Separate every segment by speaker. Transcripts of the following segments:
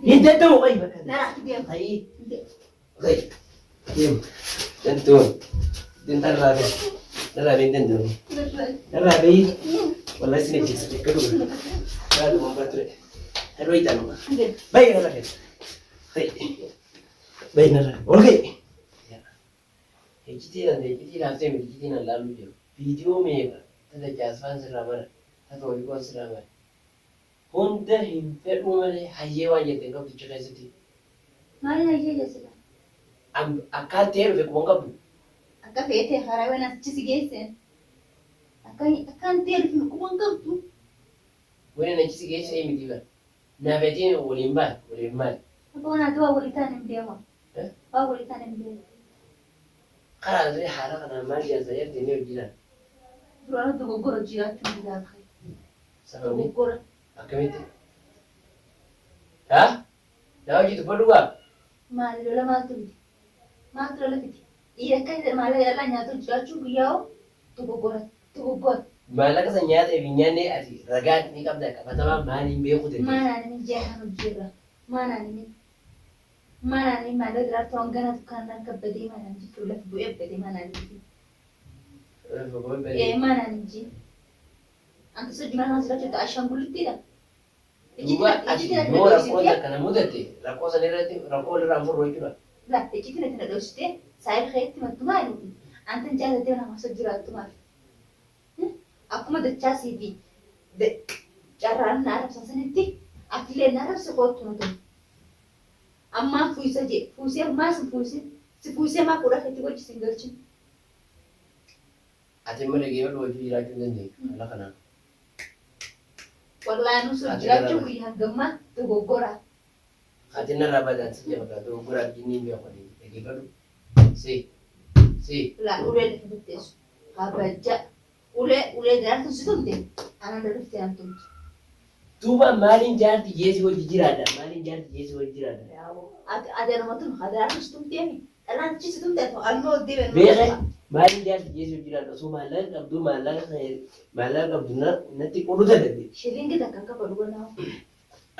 Speaker 1: Hin danda'u qayi bakka.
Speaker 2: Naraatti deema.
Speaker 1: Qayi. Qayi. Deemu. Danda'u. Dandarraa bee. Narraa bee hin danda'u. Narraa bee. Wallahi sin ejjeessa xiqqoo dhuga. Baatu bombaa ture. Haroo itaanuma. Bayi narraa keessa. Qayi. Bayi narraa. Ol qayi. Iccitiin ante iccitii laaftee miti iccitiin an laaluu jiru. Viidiyoo meeqa ta dachaasfaan sirraa mara ta toofiqoon sirraa mare. Hunda hin fedhuu malee hayyee waan jette hin qabdu achi keessatti.
Speaker 2: Maaliin hayyee jette silaa?
Speaker 1: An akkaan ta'ee dhufe quba hin qabdu.
Speaker 2: Akka feetee karaa waan achi si geesseen. Akka akkaan ta'ee dhufe quba hin qabdu.
Speaker 1: Wani an achi si geesse miti bar. Naaf atiin waliin baate waliin maali?
Speaker 2: Akka waan ati waan walii taane hin beeku. Waan walii taane hin beeku.
Speaker 1: Karaa ture haala kanaan maal jaarsa jaartii inni hojii laala.
Speaker 2: Duraan dogoggora jiraachuu ni laata.
Speaker 1: Sababni
Speaker 2: Dogoggora.
Speaker 1: akkamitti? Haa? Naa hojii dubbadhu gaa?
Speaker 2: Maali lola maaltu fide? Maaltu lola fide? Dhiira akka maallaqa dhalaa nyaatu jiraachuun guyyaa hoo dogoggora dogoggora.
Speaker 1: Maallaqa san nyaatee fi hin nyaanne ati ragaa ni qabda qabatamaa maaliin beekuu dandeessa?
Speaker 2: Maanaan inni ji'a kan hojii irra. Maanaan inni maanaan inni maallaqa diraartu hangana dukkaanaan kabbadee maanaan jechuun lafa bu'ee badee maanaan inni.
Speaker 1: Lafa bu'ee badee.
Speaker 2: Ee maanaan inni. Anta sochii mana kana jiraachuu ta'a ashaangulittiidha.
Speaker 1: Duuba ati yoo rakkoon takka na mudatte rakkoo san irratti rakkoo walirraa hin furru jechuudha.
Speaker 2: La iccitiin ati na dhoksitee saayil keetti mattu maaliiti? Antan jaalattee mana keessa jiraattu maali? Akkuma dachaasii fi carraan na arrabsan sanitti atillee na arrabsi koottu na tumi. Ammaan fuuysa jee fuuysee maa si fuuysin si fuuysee maa fuudha keetti gochi sin galchin.
Speaker 1: Ati amma dhageeffadhu wajjin jiraachuu hin dandeettu haala kanaan.
Speaker 2: Wallaahi nu sun
Speaker 1: Ati
Speaker 2: jiraachuun
Speaker 1: narraa
Speaker 2: guyyaa hangammaa dogoggora.
Speaker 1: Ati narraa badaan si jabata dogoggoraaf jinni hin beeku ani dhageeffadhu. Si. Si.
Speaker 2: Laa ulee lafa bitteessu. Kabajja. Ulee ulee daraartuun si tumte anaan dhuftee an tumtu.
Speaker 1: Duuba maaliin jaarti jeesi wajji jiraadha maaliin jaarti jeesi wajji jiraadha.
Speaker 2: Yaaboo ati ati anuma tun haa daraartuun si tumteemi. Dhalaan achi si tumte ati anuma ol deebi'e anuma
Speaker 1: Beeke
Speaker 2: tumta.
Speaker 1: maaliin jaarti jeesi wajji jiraadha osoo maallaqa qabdu maallaqa kee maallaqa qabdu na natti qoduu dadhabde.
Speaker 2: Shilingi takka hin kafalu ganaa.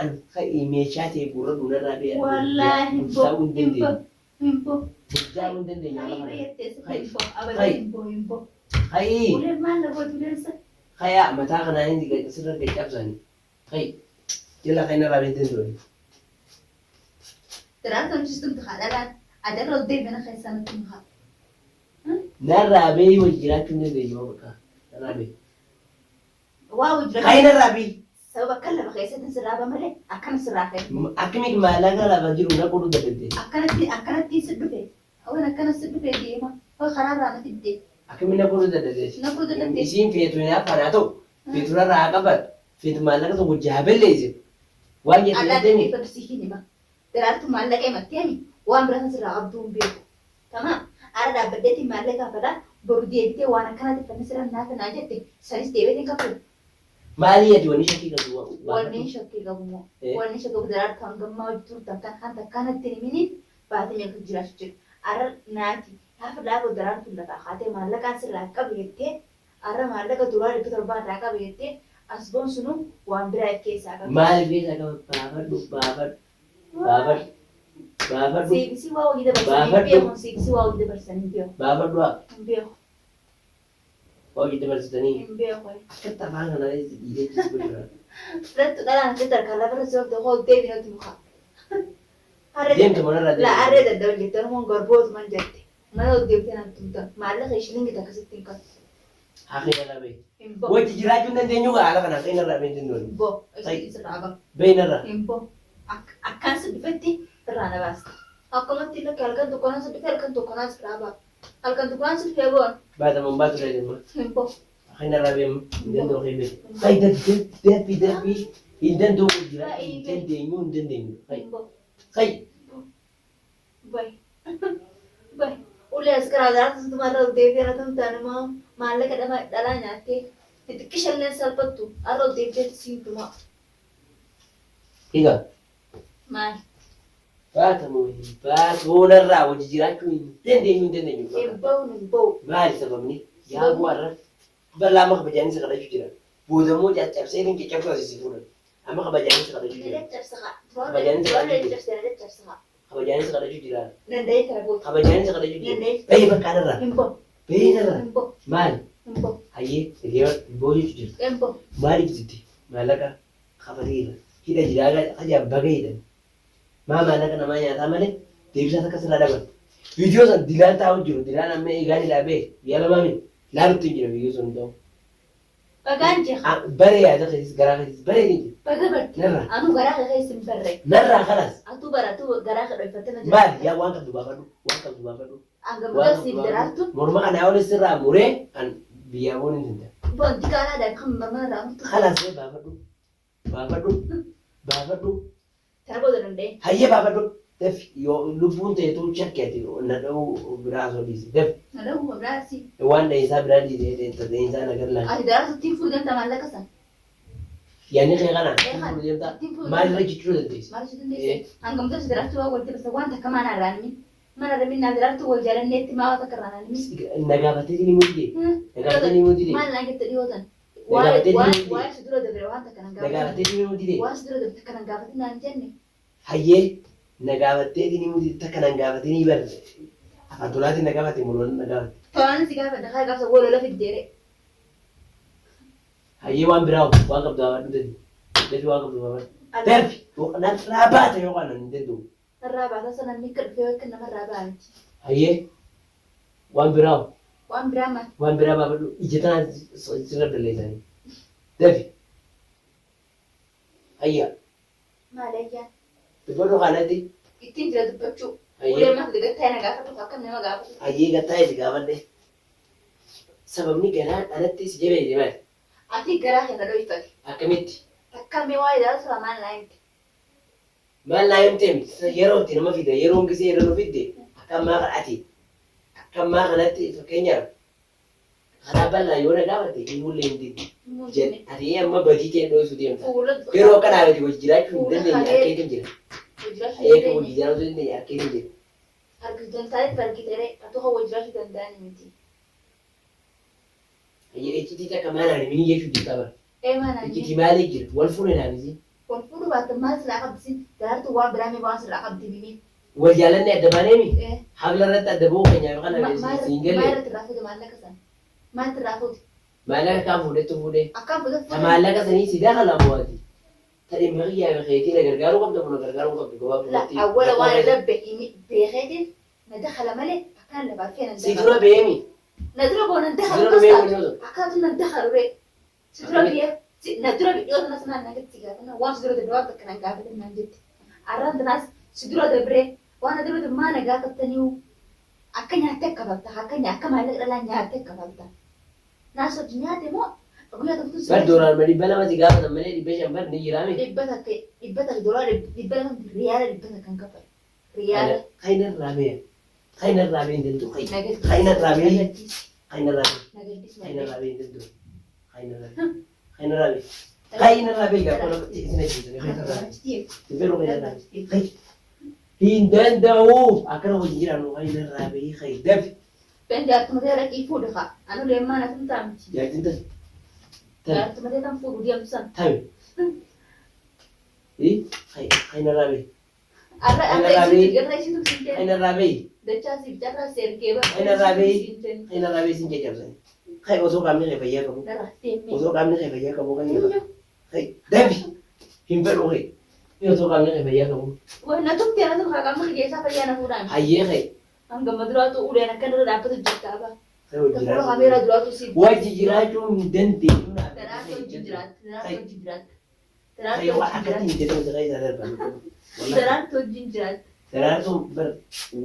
Speaker 1: An ka'ii meeshaa ta'e guurradhu narraa bee ani
Speaker 2: Wallaahi hin
Speaker 1: bultii taa'uu
Speaker 2: bo'u
Speaker 1: hin
Speaker 2: hin
Speaker 1: dandeenye.
Speaker 2: bo'u hin bo'u.
Speaker 1: Bultii taa'uu hin dandeenye haala
Speaker 2: Hayii
Speaker 1: kanaan.
Speaker 2: bayyatteessa
Speaker 1: Ka'i
Speaker 2: hin bo'u abadan
Speaker 1: ka'i
Speaker 2: hin bo'u hin bo'u.
Speaker 1: ka'ii.
Speaker 2: Uleen maal na gooti uleen san?
Speaker 1: Kayaa mataa kanaan inni sirra gad cabsani. Ka'i jala ka'i narraa bee hin danda'u.
Speaker 2: Daraartuun achi si tumte haa dhalaan ati irra ol deebi'e mana keessaa natti himi haa.
Speaker 1: Narraa bee wajji jiraachuu hin dandeenyu bakka narraa bee.
Speaker 2: Waa wajji
Speaker 1: Ka'i narraa bee.
Speaker 2: Sababa akkan lafa keessatti sirraa ba malee akkana sirraa ka'e.
Speaker 1: Akkamitti maallaqa lafa jiru na qoduu dadhabde.
Speaker 2: Akkanatti akkanatti si dhufe. Waan akkana si dhufe deema. Hoo karaarraa na fidde.
Speaker 1: Akkamitti na qoduu dadhabde.
Speaker 2: Na qoduu dadhabde.
Speaker 1: Isiin feetu hinaaffaan haa ta'u feetu narraa haa qabaattu feetu maallaqa tokko jaha balleessite waan jette
Speaker 2: Allaa
Speaker 1: jettemi.
Speaker 2: dhaggeeffadhu si hin hima. Daraartu maallaqa himatteemi waan biraa san sirraa qabduu hin beeku. Tamaam. Ara dhaabbadheetiin maallaqa kafala boru deebitee waan akkanaatiif fanni sirra naafa naan jette sanis deebi'eetiin kafalu.
Speaker 1: Maalii ati wanni shakkii qabdu
Speaker 2: Wanni
Speaker 1: gaafadhu.
Speaker 2: shakkii qabu moo?
Speaker 1: Eh.
Speaker 2: Wanni shakkii qabu daraartu hangammaa hojii turtan kan kan takkaa natti hin himiniin baatee meeqa jiraachuu jira. Arra naati gaafa dhaaba daraartuun lafaa kaatee maallaqaan sirraa qabe jettee arra maallaqa duraa 700 irraa qabe jettee asboon sunuu waan biraa if keessaa qabdi.
Speaker 1: Maal keessaa qaba baafadhu baafadhu baafadhu baafadhu
Speaker 2: Siiqisii waa hojii dabarsanii hin
Speaker 1: baafadhu
Speaker 2: beeku siiqisii waa hojii dabarsanii hin beeku.
Speaker 1: baafadhu haa
Speaker 2: Hin beeku.
Speaker 1: waa hojii dabarsitanii
Speaker 2: Hin beeku.
Speaker 1: akkatti afaan kanaa dhiisee si godhu.
Speaker 2: Fudhattu dhalaan asitti harkaan lafarra si oofte hoo deebi natti muka. Harree
Speaker 1: Deemtu manarraa
Speaker 2: La
Speaker 1: deemtu.
Speaker 2: harree dadhaban jette Oromoon garbootuman jette. Mana ol deebitee naan tumta. Maallaqa shilingi takka sitti hin qabu.
Speaker 1: Haqni narraa bahi.
Speaker 2: Hin bahu.
Speaker 1: Wajji jiraachuu hin dandeenyu gaa haala kana haqni narraa bahi hin dandeenyu.
Speaker 2: Hin bahu.
Speaker 1: Hayi.
Speaker 2: Sirraa bahu.
Speaker 1: Bahi narraa.
Speaker 2: Hin bahu. Akkaan si dhufetti irraa na baasta. Akkamatti lakki halkan tokko naan si dhufe halkan tokko naan sirraa ba'a. Halkan tokko naan si dhufee boon.
Speaker 1: Baata moo hin baatu ree deemma.
Speaker 2: Hin bahu.
Speaker 1: Haqni narraa bahi amma. Hin danda'u kee bahi. Hayi darbi darbi darbi hin danda'u wajji jiraachuu hin dandeenyu hin dandeenyu. Hayi.
Speaker 2: Hin bahu.
Speaker 1: Hayi.
Speaker 2: Bahi. Bahi. Ulee as karaa garaa tuntuma irra ol deebitee na tumtaan immoo maallaqa dhama dhalaa nyaattee xixiqqishalleen salphattu har'a ol deebitee siin tumaa.
Speaker 1: Egaa
Speaker 2: Maal?
Speaker 1: baata moo hin baatuu narraa wajji jiraachuu hin dandeenyu hin dandeenyu.
Speaker 2: Hin bahu hin bahu.
Speaker 1: Maali sababni? Yaabuu har'a balaa maka bajaanii si kadhachuu jira. Booda immoo caccabsee kan caccabsuu asii si fuudhan. Amma kabajaanis kadhachuu jira. Kabajaanis kadhachuu jira. Kabajaanis kadhachuu jira. Bahi bakka kanarraa. Bahi narraa. Maali? Hayyee hiriyaa boojuutu jirta. Maaliif jirti? Maallaqa kafaleera. Hidha jira haja baga hidhan. Maa maallaqa namaa nyaataa malee deebisaas akka sirraa dhaban. Viidiyoo san dilaan taa'u jiru. Dilaan amma eegaan hidhaa bee guyyaa lamaa miti. Laalutti hin jira viidiyoo sun ta'u.
Speaker 2: Bagaan jeeqa.
Speaker 1: Baree yaada keessis garaa keessis baree ni jira.
Speaker 2: Baga barte.
Speaker 1: Narraa.
Speaker 2: Anuu garaa kee keessa hin barre.
Speaker 1: Narraa kalaas.
Speaker 2: Atuu bara atuu garaa kee dhoyfattee na jira.
Speaker 1: Maali yaa waan qabdu baafadhu. Waan qabdu baafadhu.
Speaker 2: Hanga
Speaker 1: Waan
Speaker 2: mudaa
Speaker 1: qabdu
Speaker 2: siif
Speaker 1: baafadhu.
Speaker 2: daraartu.
Speaker 1: Morma kana olis sirraa muree an biyyaa boon hin danda'a.
Speaker 2: Boonti kaalaa dhaan kan morma irraa murtu.
Speaker 1: Kalaas mee baafadhu. Baafadhu. Baafadhu.
Speaker 2: Tana booda danda'e.
Speaker 1: Hayyee baafadhu. Dafi yoo lubbuun teetuu shakki ati na dha'uu biraa osoo dhiisi. Dafi.
Speaker 2: Na dha'uu biraa si.
Speaker 1: Waan dha'iinsaa biraa dhiisi dha'iinsaa na garlaan.
Speaker 2: Ati daraartu ittiin fuudhu danda'a maallaqa san.
Speaker 1: Yaanni kee kana
Speaker 2: Ee kana.
Speaker 1: fuudhu deemtaa
Speaker 2: Ittiin fuudhu
Speaker 1: maal irra jechuu dandeessa?
Speaker 2: Maal jechuu dandeesse? Hanga mudaa si daraartu waan walitti basa waan takka maana irraa nimi. Mana irra minnaa daraartu wal jaalanneetti maa waan takka irraa nimi.
Speaker 1: Na gaafatee ni mudde. Na gaafatee ni mudde.
Speaker 2: Maal naan jette dhiyootan?
Speaker 1: Na gaafatee ni mudde.
Speaker 2: Waa'ee si dura dabre waan takka nan
Speaker 1: Na
Speaker 2: gaafatin.
Speaker 1: gaafatee ni mudde.
Speaker 2: Waan si dura dabre takka nan gaafatin naan jenne.
Speaker 1: Hayyee na gaafattee ni mudde takka nan gaafatee ni bar. Afaan tolaatiin na gaafatte moloon na gaafatte.
Speaker 2: Tolaan si gaafadha kaa gaafsa wal lola fiddeere.
Speaker 1: Hayyee waan biraa waan qabdu baafadhu dafi. Dafi waan qabdu baafadhu. Dafi narraa baata yookaan hin danda'u.
Speaker 2: Narraa baata sana namni akka dhufee akka namarraa ba'a miti.
Speaker 1: Hayyee waan biraa
Speaker 2: Waan biraa maal?
Speaker 1: waan biraa baafadhu ija tanaan sirra dalleessanii. Dafi. Hayyaa.
Speaker 2: Maal ayyaan?
Speaker 1: Dubbadhu kanatti.
Speaker 2: Ittiin jira dubbachuu.
Speaker 1: Hayyee.
Speaker 2: Ulee maaf gattaa na gaafatu akkam nama gaafatu.
Speaker 1: Hayyee gattaa si gaafadhe. Sababni garaan anatti si jabeesse maali?
Speaker 2: Ati garaa kee na dhoyfate.
Speaker 1: Akkamitti?
Speaker 2: Takka mee waa'ee daraartuu irraa maal naa himte?
Speaker 1: Maal naa himte yeroo itti nama fida yeroon gisee irra nu fidde akka ammaa kana ati akka ammaa kanatti fakkeenyaaf karaa bal'aa yoo na gaafatte himuullee hin diddu. Jedhe ati amma badii ta'e dho'isu deemta. Yeroo akkanaa miti wajji jiraachuu hin dandeenye harkeetiin jira. Eega wajji jiraachuu hin dandeenye harkeetiin jira.
Speaker 2: Argitu danda'anitti argite ree atu kan wajji jiraachuu danda'ani miti.
Speaker 1: Iccitii takka maal ani minii jechuu jirta bara.
Speaker 2: Ee maal ani?
Speaker 1: Iccitii maalii jira? Wal fuune naamisi.
Speaker 2: Wal fuudhuu baattan maal sirraa qabdi sin daraartuu waan biraa mee waan sirraa qabdi mimii.
Speaker 1: Wal jaallanne adda baaneemi?
Speaker 2: Ee.
Speaker 1: Habla irratti adda ba'uu keenyaaf kana siin
Speaker 2: Maal
Speaker 1: galle.
Speaker 2: irratti irraa fuute maallaqa san? Maaltu irraa fuute?
Speaker 1: Maallaqa kaan fuudhettu fuudhee.
Speaker 2: Akkam fuute
Speaker 1: Ta maallaqa sanii si dakala mo'ati. Ta dhimma kiyyaa fi keetii na gargaaruu qabda moo na gargaaruu hin qabdu
Speaker 2: La
Speaker 1: gabaabumatti.
Speaker 2: awwala
Speaker 1: Rakkoo
Speaker 2: waan
Speaker 1: keessa.
Speaker 2: irra beekeetiin na dakala malee akkana lafaa dhufee nan
Speaker 1: Si
Speaker 2: dakalu.
Speaker 1: dura beemi.
Speaker 2: Na dura boo nan
Speaker 1: Si
Speaker 2: dakalu
Speaker 1: dura
Speaker 2: akkas
Speaker 1: dhumee
Speaker 2: taatu.
Speaker 1: waliin osoo.
Speaker 2: Akkanatu nan dakalu ree. Si dura
Speaker 1: Akkamitti?
Speaker 2: biyya na dura dhiyoo tanas maal naan jetti si gaafanna waan si dura dabre waan takka nan gaafatin naan jetti. Arraan tanaas si dura dabree waan na dura dabre maa na gaafattaniu akka nyaattee akka falta akka akka maallaqa dhalaa nyaattee akka falta. Naas hojii nyaate moo guyyaa tokkotu si
Speaker 1: Bar doolaar ma 200 si gaafatan malee 500 bar ni jiraa miti.
Speaker 2: 100 100 doolaara 200 riyaala 100 kan kaffalu. Riyaala.
Speaker 1: Kan irraa bee. Kan irraa bee hin danda'u.
Speaker 2: Na gaddisi.
Speaker 1: Kan irraa bee.
Speaker 2: Na gaddisi.
Speaker 1: Kan irraa bee.
Speaker 2: Na gaddisi.
Speaker 1: Kan irraa bee hin danda'u. Kan irraa bee. Kan irraa bee. Kan irraa bee gaafa nama isin ajjeesanii kan irraa bee. Hin fedhu kan irraa bee. Hin danda'u. Akkana hojii jiraannu kan irraa bee kan dafi.
Speaker 2: Ben jaartuma tee dhaqii fuudhi kaa. Anu leemmaa na tumtaa miti.
Speaker 1: Jaartiin tami. Tami.
Speaker 2: Jaartuma tee tan fuudhu deemtu san.
Speaker 1: Tami. Kan irraa bee.
Speaker 2: Arra
Speaker 1: Kan
Speaker 2: arra
Speaker 1: irraa
Speaker 2: isiitu
Speaker 1: bee.
Speaker 2: irra isiitu siin
Speaker 1: Kan
Speaker 2: kenna.
Speaker 1: irraa bee.
Speaker 2: Dachaa siif carraa si ergee bara.
Speaker 1: Kan irraa bee.
Speaker 2: Siin kenna.
Speaker 1: Kan irraa bee sin caccabsani. Kan osoo qaamni kee fayyaa qabu.
Speaker 2: Narraa deemee.
Speaker 1: Osoo qaamni kee fayyaa qabu kan irraa. Dafi. Hin fedhu kee. Osoo qaamni kee fayyaa qabu.
Speaker 2: Waan na tumte na tumte qaamni kee keessaa fayyaa na fuudhaan.
Speaker 1: Hayyee kee.
Speaker 2: Hanga amma duraatu uleen akka irra dhaabbatu jirta abaa.
Speaker 1: Kee hojii
Speaker 2: Fuula
Speaker 1: jiraachuu.
Speaker 2: kaameeraa duraatu si.
Speaker 1: Wajji jiraachuu hin dandeenyu.
Speaker 2: Daraartuu wajjin jiraatta. Daraartuu wajjin jiraatta.
Speaker 1: Kee
Speaker 2: Daraartuu
Speaker 1: waan
Speaker 2: wajjin
Speaker 1: akkatti hin
Speaker 2: jiraatta.
Speaker 1: jedhamu sirraa isaa darban. Wallahi.
Speaker 2: Daraartuu wajjin jiraatta.
Speaker 1: Daraartuun bar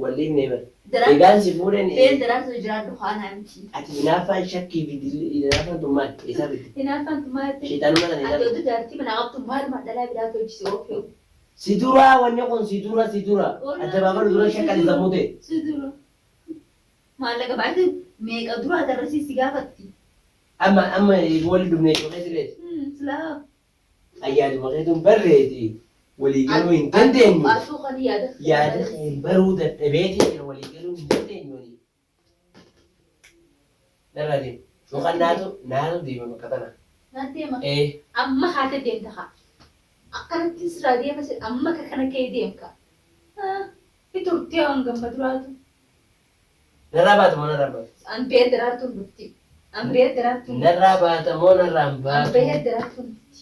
Speaker 1: waliin ne bar.
Speaker 2: Daraartuu
Speaker 1: Egaan si fuudhan
Speaker 2: Been daraartuu jiraadhu haanaa miti.
Speaker 1: Ati hinaaffaan shakkii fi hinaaffaan tun maali? Eessaa fidde?
Speaker 2: Hinaaffaan tun maal ta'e?
Speaker 1: Sheexanuma sana eessaa
Speaker 2: Ati
Speaker 1: fidde?
Speaker 2: oduu jaartii manaa qabdu maaluma dhalaa biraatu hojii si oofee.
Speaker 1: Si duraa wanni kun si dura si dura. Adda baafadhu dura shakkati sammuu ta'e.
Speaker 2: Si dura. Maallaqa baay'ee meeqa duraa darrasii si gaafatti.
Speaker 1: Amma amma wali dhumne jechuudha sirees.
Speaker 2: Silaa.
Speaker 1: Ayyaaduma keetuun barreeti. Walii galuu hin dandeenyu.
Speaker 2: Atuu kan yaada.
Speaker 1: Yaada kee baruu dadhabeetii jira walii galuu hin dandeenyu. Narraa deema. Yookaan naatu naatu deema bakka tana.
Speaker 2: Naan deema.
Speaker 1: Ee.
Speaker 2: Amma haate deemta haa. Akkanatti sirraa deema amma kana ka'ee deemka. Turtee waan gamma duraatu.
Speaker 1: Narraa baata moo narraa baatu?
Speaker 2: An biyya daraartuun dhufti. An biyya daraartuun.
Speaker 1: Narraa baata moo narraa hin
Speaker 2: An
Speaker 1: baatu?
Speaker 2: biyya daraartuun dhufti.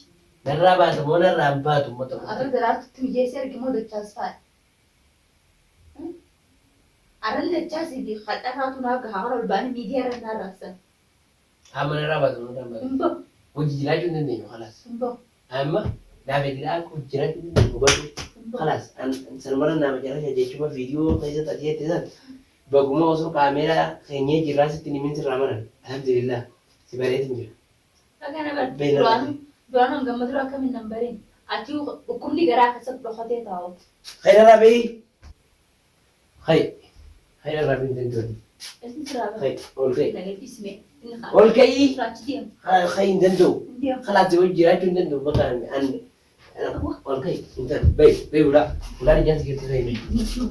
Speaker 1: Narraa baata moo narraa hin baatu uummata
Speaker 2: Arra
Speaker 1: koo?
Speaker 2: daraartutti mijeessee argi moo dachaas fa'a. Arra dachaasii fi haxarraatu naa gahaa kan ol ba'anii miidiyaa irra naa raabsan.
Speaker 1: Amma narraa baata moo narraa hin baatu?
Speaker 2: Hin bahu.
Speaker 1: Hojii jiraachuu hin dandeenyu khalaas.
Speaker 2: Hin bahu.
Speaker 1: Amma naaf eegilaa akka hojii jiraachuu hin dandeenyu hubadhu.
Speaker 2: Hin bahu.
Speaker 1: Khalaas sanumara naa macarrasha jechuuma viidiyoo keessatti ati jette san baguma osoo kaameeraa keenyee jirraa sitti himin sirraa maran. Alhamdulillah si bareetin jira.
Speaker 2: Dhagana bar
Speaker 1: Beela.
Speaker 2: duraanuu duraanuu hangam dura akkamiin nan bareen ati dhukkubni garaa keessatti dhokatee taa'u.
Speaker 1: Khayra rabii. Khay. Khayra rabii hin danda'u.
Speaker 2: Isin siraa bara.
Speaker 1: Khay ol ka'e.
Speaker 2: Nagadhiisme inni haa.
Speaker 1: Ol ka'ii.
Speaker 2: Siraachi deema.
Speaker 1: Khay hin danda'u.
Speaker 2: Hin deemu.
Speaker 1: Khalaas hojii jiraachuu hin danda'u bakka an ol ka'e hin ta'u. Bay bay ulaa ulaan ijaansi garti khay.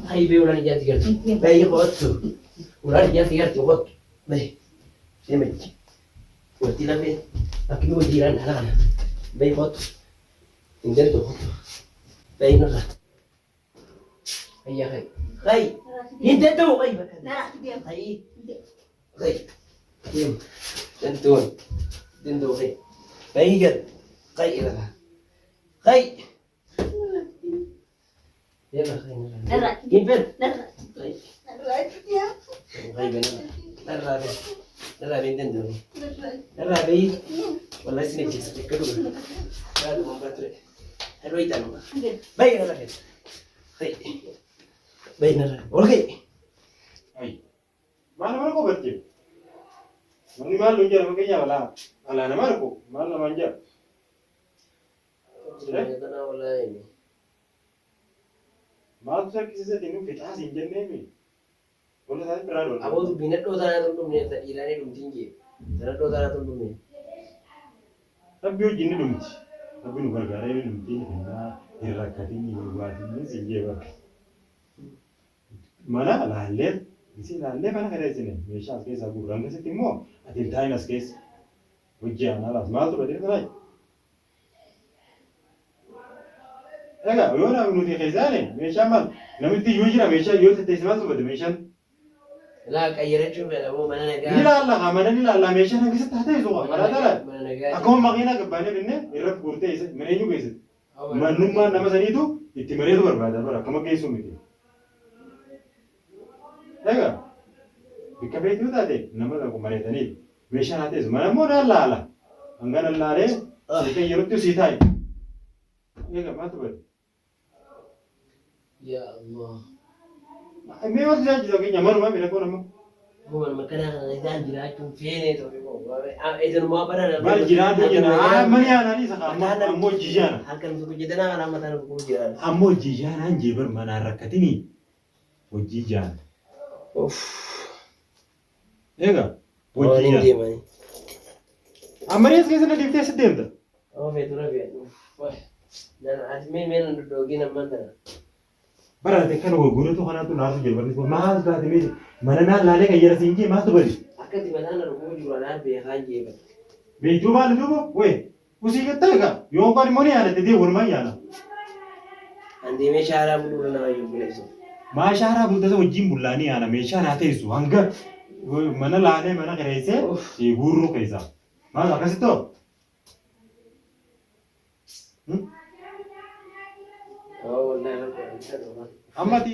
Speaker 1: Khay bay ulaan ijaansi garti. Bay qotu. Ulaan ijaansi garti qotu. Bay. Deemachi. Wanti lafee akki hojii jiraan ala kana. Bay qotu. Hin danda'u qotu. Bay nurra. Hayya khay. Khay. Hin danda'u khay bakka.
Speaker 2: Daraartu deema.
Speaker 1: Khay. Khay. Deem. Danda'u. Danda'u khay. Bay gad. Khay irra. Khay. Yalla khay nurra.
Speaker 2: Daraartu
Speaker 1: Hin fedhu.
Speaker 2: Daraartu
Speaker 1: Khay.
Speaker 2: Daraartu deema.
Speaker 1: Khay bay nurra. Narraa bay. Narraa bay hin danda'u. Narraa bay. Wallahi sin ejjeessa xiqqaa dhuga. Yaa dhuma baatire. Haroo itti Bay narra khay. Khay. Bay narra. Ol khay.
Speaker 3: Ay. Maal nama rakkoo bartee? Namni maal nuun jedha fakkeenyaaf alaa alaa nama rakkoo maal namaan jedha? Maaltu sakkisiisati nu fixaas hin jenneemi. Wanta isaanii biraa doon.
Speaker 1: Aboo dubbii nadhoo taanaa tun dhumne ta dhiiraanii dhumtiin jee. Ta nadhoo taanaa tun dhumne.
Speaker 3: Rabbi wajjin ni dhumti. Rabbi nu gargaaree ni dhumti ni finnaa hin rakkatin hin waatin sin jee bakka. Mana laallee isii laallee mana kana isine meeshaa as keessaa guurran keessatti immoo ati hin taa'in as keessa. Hojii aanaa laas maaltu badee taraa? Egaa yoo nuti keessaane meeshaa maal namitti yoo jira meeshaa yoo tetteesse maaltu bade meeshaan?
Speaker 1: Laa qayyarachuu fedha aboo mana
Speaker 3: Ni
Speaker 1: nagaa.
Speaker 3: laalla haa mana ni laalla meeshaan hanga sitti haa teessu haa maraa taraa.
Speaker 1: Mana nagaa.
Speaker 3: Akkuma makiinaa gabbaanee binne irra guurtee isa mana eenyu geessite? Mannummaan nama saniitu itti mareetu barbaada bara akkama geessu miti. Egaa bikka feetuu taate nama tokko mareetaniif meeshaan haa teessu mana immoo naan laala. Hanga nan laalee si qayyarutti sii taa'i. Egaa maaltu bade?
Speaker 1: Ya Allah.
Speaker 3: Mee maaltu tajaajila keenya manuma miidha koon ammoo.
Speaker 1: Aboo mana kana kana isaan jiraachuun feenee ta'u. Eegalumaa bara
Speaker 3: Maal jiraatu jenna mani aanaan isa ammoo jiyyaana.
Speaker 1: Halkan tokko jedhanaa kana mataan tokko jiraan.
Speaker 3: Ammoo jiyyaanaan jeebar manaan rakkatinii hojii jaana.
Speaker 1: Uff.
Speaker 3: Egaa
Speaker 1: Waan
Speaker 3: hojii
Speaker 1: hin
Speaker 3: jaana.
Speaker 1: deemani.
Speaker 3: Ammanii as keessa na deemtee as deemta.
Speaker 1: Amma feetu rabi. Ati mee mee nan doddoogin ammaan tana.
Speaker 3: Bara ati akkana gurguratu kanaatu naarsu jira barri kun maal taate mee mana naan laalee kan jara siin jee maaltu bari.
Speaker 1: Akkatti mataan na dhukkubu jiru anaa beekaan jeeban.
Speaker 3: Beektuu maal duuba wee usii gattaa egaa yoo kan immoo ni yaadatte dee walumaan yaala.
Speaker 1: An deemee shaaraa buluu nama iyyuu buleessu.
Speaker 3: Maashaaraa bultasa wajjin bullaanii yaala meeshaa naa teessu hanga mana laalee mana kireessee guurruu keessaa. Maal akkasittoo?
Speaker 1: Oh, wallahi rakkoo hin ta'u.
Speaker 3: Amma ati